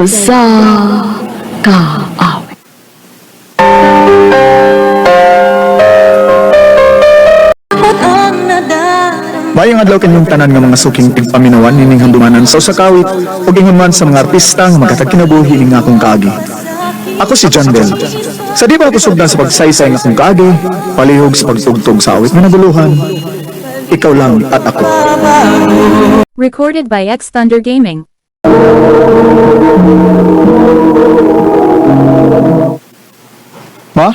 Usa ka awit. Mayong adlaw kanyong tanan nga mga suking tigpaminawan nining handumanan sa usa ka awit ug ingon man sa mga artista nga maghatag kinabuhi ning akong kaagi. Ako si John Bell. Sa di pa ako sugdan sa pagsaysay ng akong kaagi, palihog sa pagtugtog sa awit nga naguluhan, ikaw lang at ako. Recorded by X Thunder Gaming. Ma?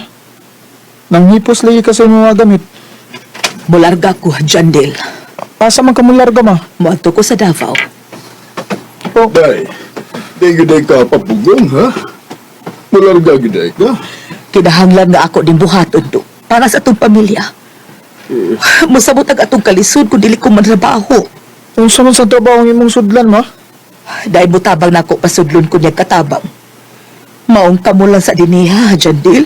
Nanghipos lagi ka sa imong mga gamit. Mularga ko, Jandel. Asa man ka mularga, ma? Moadto ko sa Davao. Oh, Day, di gyud ka papugong, ha? Mularga gyud ay ka. Kinahanglan nga ako din buhaton do para sa atong pamilya. Mosabot ang atong kalisod kung dili ko manrabaho. Unsa man sa trabaho ang imong sudlan, ma? Dahil mutabang nako pasudlon ko niya katabang. Maong kamo lang sa diniha, Jandil.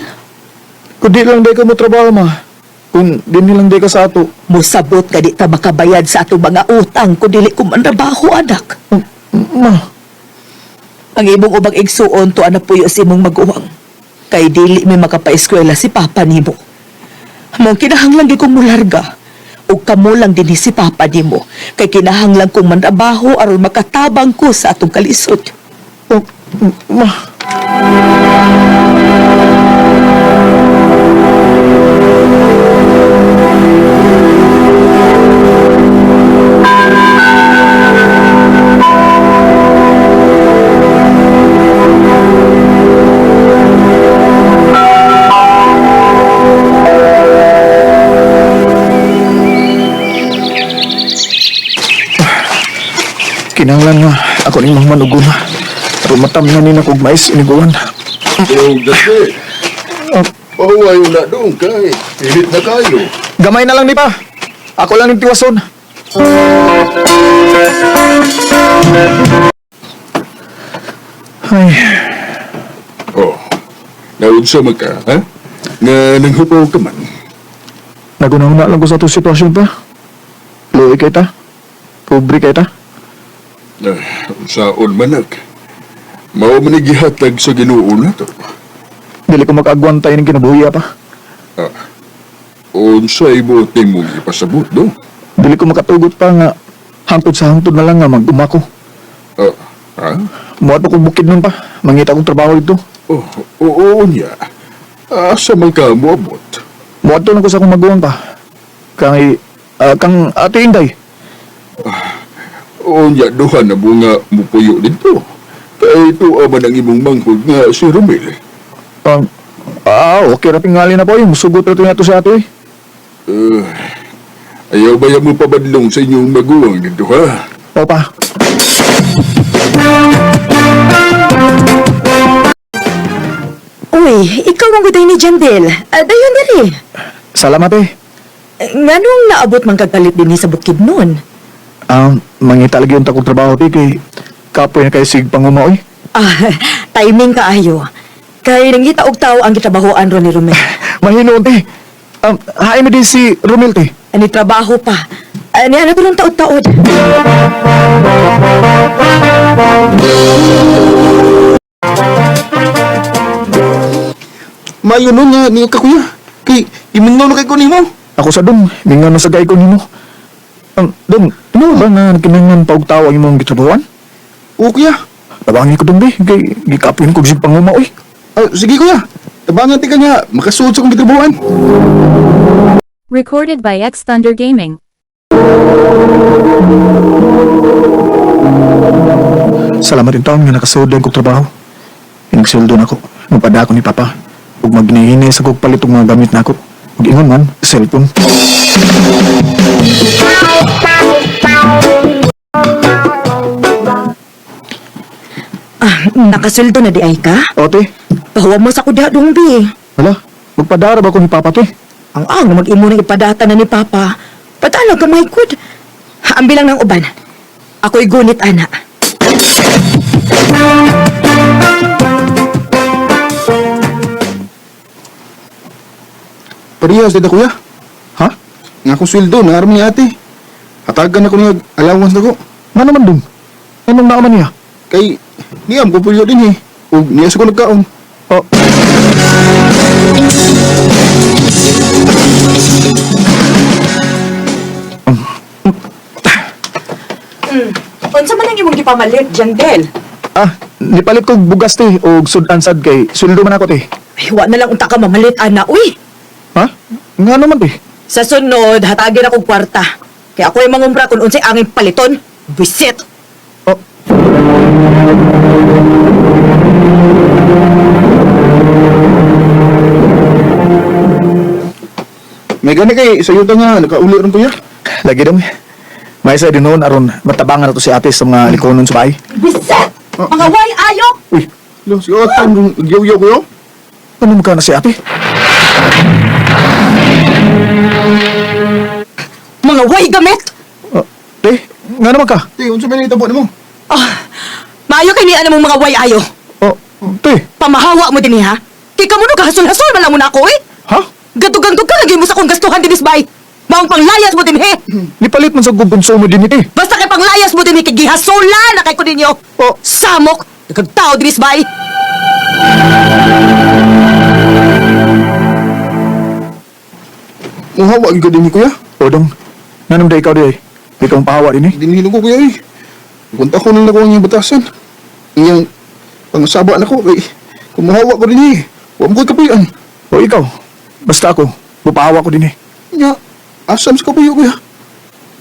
Kung di lang di ka mo trabaho, ma. Kung di lang di ka sa ato. Mosabot nga di ta makabayad sa atong mga utang kung dili ko manrabaho, anak. Ma, Ang imong ubang igsuon to anak puyo sa imong maguwang. Kay dili mi makapaeskwela si Papa nimo. Mong kinahanglan gyud kong mularga. Ug kamo lang dinhi si Papa nimo. Kay kinahanglan kong manrabaho aron makatabang ko sa atong kalisod. Oh, ma. Kinahanglan nga ako ning mahuman og guna. Aron matam nga ni na kog mais iniguan. Oh, dati. Pahuwayo na doon kay. Init na kayo. Gamay na lang di pa. Ako lang ning tiwason. Ay, Oh, naunsa man ka, ha? Nga nanghupaw ka man. nagunahuna lang ko sa itong sitwasyon pa. Luoy kay ta. Pobre kay ta. Ah, unsaon manak. Mao man ni gihatag sa Ginoo na to. Dili ko mag-agwantay ng kinabuhiya pa. Ah, unsa ibuot nimo ipasabot do? Dili ko makatugot pa nga hangtod sa hangtod na lang nga mag-umako. Ah, ha? Muadto kong bukid nun pa. Mangita kong trabaho dito. Oh, oo niya. Asa man ka moabot? Muadto lang ko sa akong maguwang pa. Kang, kang Ate Inday. Oo niya, duha na mo nga mupuyo dito. Kay tuwa man ang imong manghod nga si Romel. Okay ra tingali na po yung musugot ra to sa ato eh. Uh, ayaw ba mo pabadlong sa inyong maguwang dito, ha? O pa. Uy, ikaw ang guday ni Jandel. Dayon diri. Salamat eh. Nganong naabot man kagpalit dinhi sa bukid nun? Mangita lagi yung takong trabaho ti kay kapoy na kay sig panguma oy. Ah, timing kaayo. Kay nangita og tao ang gitrabahoan ron ni Romel. Mahinoon ti. Hain mo din si Romel ti. Ani trabaho pa. Ani ano to ng taod-taod. Mayo nun nga niyo ka kuya. Kay imingaw na kay ko nimo. Ako sa dong, mingaw na sa gay ko nimo. Dong, ino ba nga kinahanglan pa og tawo ang imong gitrabahoan? Oo kuya. Tabangi ko dong be, kay gikapoy ko sig panguma oy. Ah, sige kuya. Tabangan ti kanya makasuod sa kong gitrabahoan. Recorded by X Thunder Gaming. Salamat din taon nga nakasuod din kog trabaho. Inigsuldo na ko. Magpada ako ni Papa. Ug maghinay sa kog palit og mga gamit nako. Ug ingon man, cellphone. Ah, nakasuldo na di ay ka? Ote, Pahuwa mo sa kuda dong bi. wala. Magpadara ba ko ni Papa te? Ang ang mag-imo ng ipadata na ni Papa. Patalo ka my good. Ang bilang ng uban. Ako'y gunit ana. Parehas dito kuya. Ha? Nga akong sweldo na ni ate. Hatagan ako niya allowance nako. Nga naman dong? Anong naaman niya? Kay Niyam ko puyo din eh. Ug niya sa ko nagkaon. Oh. Unsa man ang imong gipamalit, Jandel? Ah, nipalit ko bugas te og sudan sad kay sweldo man ako te. Ay, wa na lang unta ka mamalit, ana. Uy! Ha? Nga naman te. Sa sunod, hatagin akong kwarta. Kaya ako'y mangumbra kung unsay angin paliton. Bisit! Oh. May gani kay sa yuta nga nakauli ron kuya. Lagi dong. May sa din noon aron matabangan na to si ate sa mga likonon sa bahay. Bisit! Mga way ayok! Uy, Lo, si Otang nagyaw-yaw kuya. ano mo ka na si ate? Mga way gamit! Oh, te, nga naman ka? Te, unsa may nahitabo nimo? Ah, maayo kay niya namong mga way ayo. Oh, te, Pamahawa mo din ha? Kay kamo no kahasol-hasol man lang mo na ako eh. ha? Gatugang-tug ka lagi mo sa akong gastuhan dinis bay. Maong panglayas mo din he. Nipalit man sa konsumo din ite. Basta kay panglayas mo din he kay gihasula na kay ko ninyo. Oh. Samok, nagkagtao dinis bay. Muhawa gyud ko din kuya. O dong, nanong da ikaw di ay? Di ka pahawa din eh. Dinhilo ko kuya eh. Punta ko nang nakuha niyang batasan. Iyang pangasaba na ko kay kumuhawa ko din eh. Wa mo ko'y kapuyan. O ikaw, basta ako, bupahawa ko din eh. Nya, asam sa kapuyo kuya.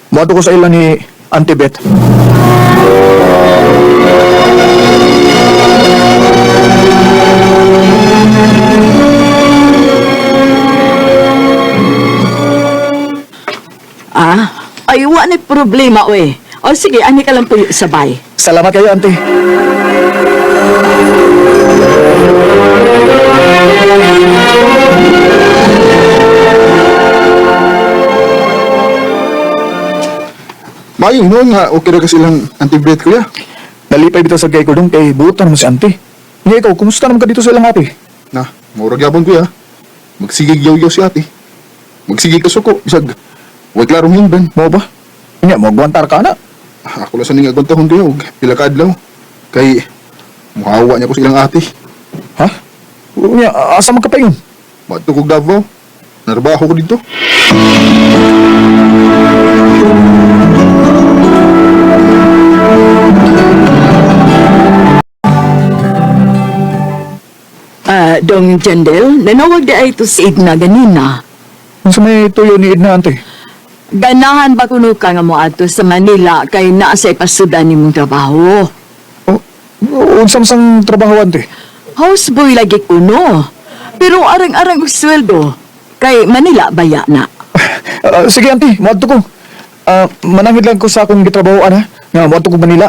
Muadto ko sa ilan ni Auntie Beth. Ah, ay wa na problema oy. O sige, ani ka lang puyo sabay. Salamat kayo, Auntie. Mayo noon nga okay ra ka silang anti-breath kuya. Nalipay bitaw sa gay ko dong kay butan mo si Auntie. Nga ikaw, kumusta naman ka dito sa ilang ate? Na, murag yabon kuya. Magsigig yaw-yaw si ate. Magsigig ka suko, bisag. Way klarong hingban. Mo ba? Nya, mo agwantar ka na. Ako lang sa ning agwantahon kuya og pila ka adlaw. Kay muhawa niya ko sa ilang ate. Ha? Nya, asa man ka pa yun? Madto kog Davao. Narbaho ko dito. Ah, dong Jandel, nanawag di ay to si Edna ganina. Unsa may tuyo ni Edna, Auntie? Ganahan ba kuno ka nga moadto sa Manila kay naa sa ipasudan nimong trabaho? O, unsa man sang trabaho, Auntie? Houseboy lagi kuno. Pero arang-arang og sweldo kay Manila baya na. Ah, sige, Auntie, muadto ko. Ah, manangit lang ko sa akong gitrabahoan, ha? Nga, muadto ko Manila.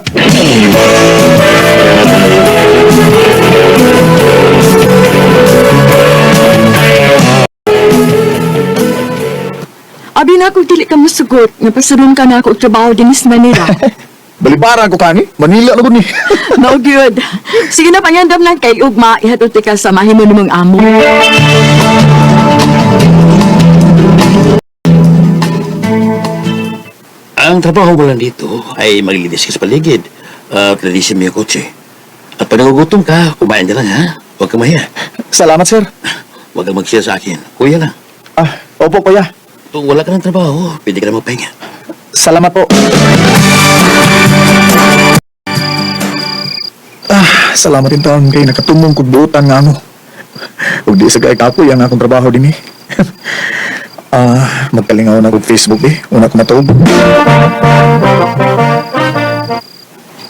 Abi na kung dili ka musugot, nga pasuron ka na ako og trabaho dinhi sa Manila. Balibaran ko kani. Manila na gud ni. No good. Sige na pangandam lang kay ugma ihatod ka sa mahimo nimong amo. Ang trabaho mo lang dito ay maglinis ka sa paligid at linisin mo yung kotse. At pag nagugutom ka, kumain ka lang ha. Huwag kang mahiya. Salamat, sir. Huwag kang mag-share sa akin. Kuya lang. Ah, opo, kuya. Kung wala ka ng trabaho, pwede ka na magpahinga. Salamat po. Ah, salamat din taon kay nakatumong kog buotan nga amo. Ug di sa kay kapoy ang akong trabaho dinhi. Ah, magkalingaw na kog Facebook eh. Una ko matuog.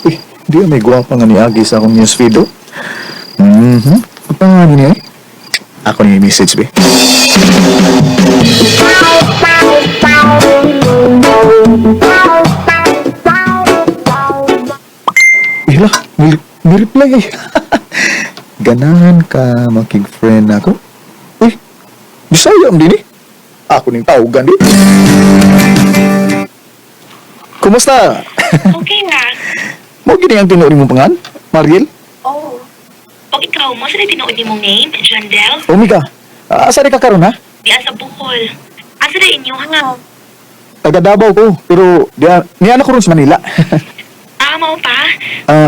Uy, di may gwapa nga niagi sa akong newsfeed oh. Mhm. Mm Pangalan niya eh. Ako ni message be. Ila, ni-reply eh. Ganahan ka makig-friend ako? Uy, Bisaya am din eh. Ako ning tawagan di. Kumusta? Okay ra. Mo gini ang tinuod mong pangan? Mariel? Oh. O ikaw, mo sa tinuod nimong name, Jandel? Omega. Asa di ka karon ha? Di sa Bohol. Asa na inyo ha? Taga Davao ko, pero diya niya na ko ron sa Manila. Ah, mao pa?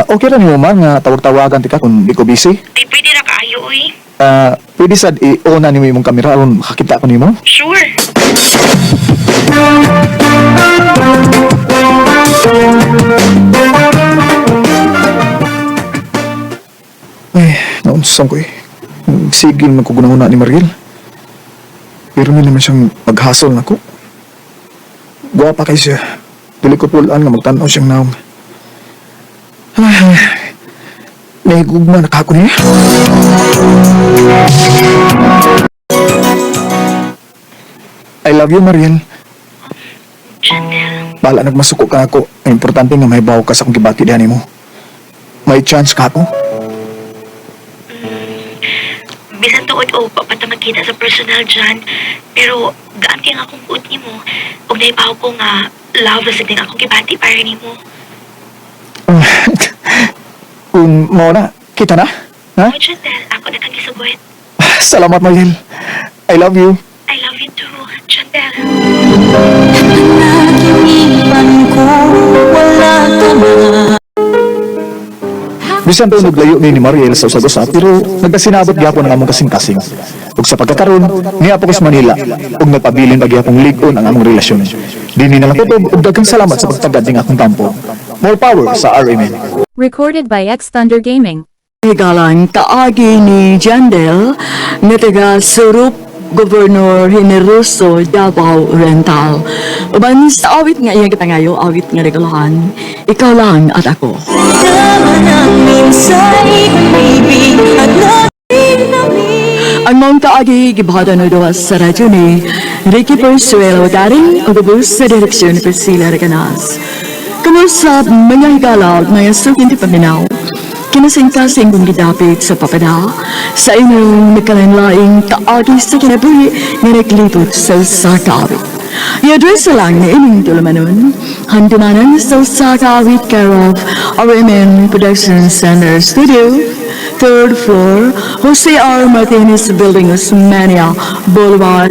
Okay ra nimo ma nga tawag-tawagan tika kung di ko busy. Ay, pwede ra kaayo, uy. Pwede sad i-on na nimo imong kamera aron makakita ko nimo. Sure. Ay, naunsang ko eh. Sige man ko gunahuna ni Mariel. Pero may naman siyang maghasol nako. Guwapa kay siya. Dili ko pulaan nga magtan-aw siyang naong. Ay, nahigugma na kako niya. I love you, Mariel. Jandel, Bahala nagmasuko ka ako. Ang importante nga may bawo ka sa akong gibati diha nimo. May chance ka ako. Bisan tuod o pa pa ta magkita sa personal dyan. Pero gaan kay nga akong buot nimo. Ug naibaw ko nga love sa ding akong gibati para nimo. Kung mao na, kita na. Ha? Oh, Jandel, ako na kang gisugot. Salamat, Mariel. I love you. I love you too, Jandel. Bisan daw naglayo ni Mariel sa usag-usa, pero nagkasinabot gyapon ang among kasing-kasing. Ug sa pagkakaron, niya ko sa Manila, ug nagpabilin pa gyapong lig-on ang among relasyon. Dini na lang kutob ug daghang salamat sa pagtagad ning akong tampo. More power sa RMN. Recorded by X Thunder Gaming. Higalang kaagi ni Jandel nga taga Surup Governor Generoso Davao Oriental. Uban sa awit nga iyang gipangayo, awit nga regalahan, ikaw lang at ako. Ang maong kaagi gibahada no duwa sa radyo ni Ricky Persuelo Daring ug ubos sa direksyon ni Priscilla Reganas. Kamusap mga higala ug mga sukin ti paminaw. Kinasingkasing kong gidapit sa papada sa inyong nagkalanlaing kaagi sa kinabuhi nga naglibot sa usa ka awit. I-address lang ni inyong tulumanon, handumanan sa usa ka awit care of RMN Production Center Studio, third floor, Jose R. Martinez Building, Osmania Boulevard.